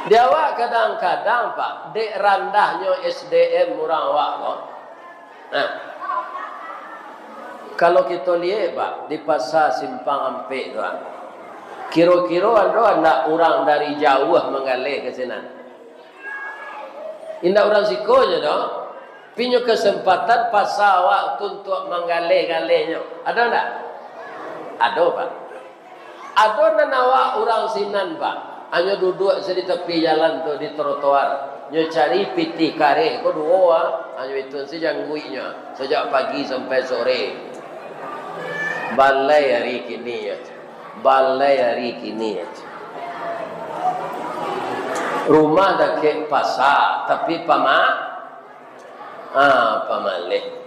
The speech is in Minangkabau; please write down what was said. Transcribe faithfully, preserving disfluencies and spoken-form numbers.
Di awak kadang-kadang, Pak, dek randahnyo S D M urang awak ko. Nah, kalau kito liek, Pak, di Pasa Simpang Ampek tu, ah, kiro-kiro ado ndak urang dari jauah manggaleh ka sinan? Indak, urang siko je doh. Pinyo kesempatan pasa awak tu untuak manggaleh-galehnyo. Ado ndak? Ado, Pak. Ado nan awak urang sinan, Pak, hanyo duduak se di tapi jalan tu, di trotoar. Nyo cari pitih kareh ko duo, ah. Hanyo itu se jangguiknyo sajak pagi sampai sore. Balai ari kini, yo. Balai ari kini, yo. Rumah dakek pasa, tapi pama-, ah, pamaleh.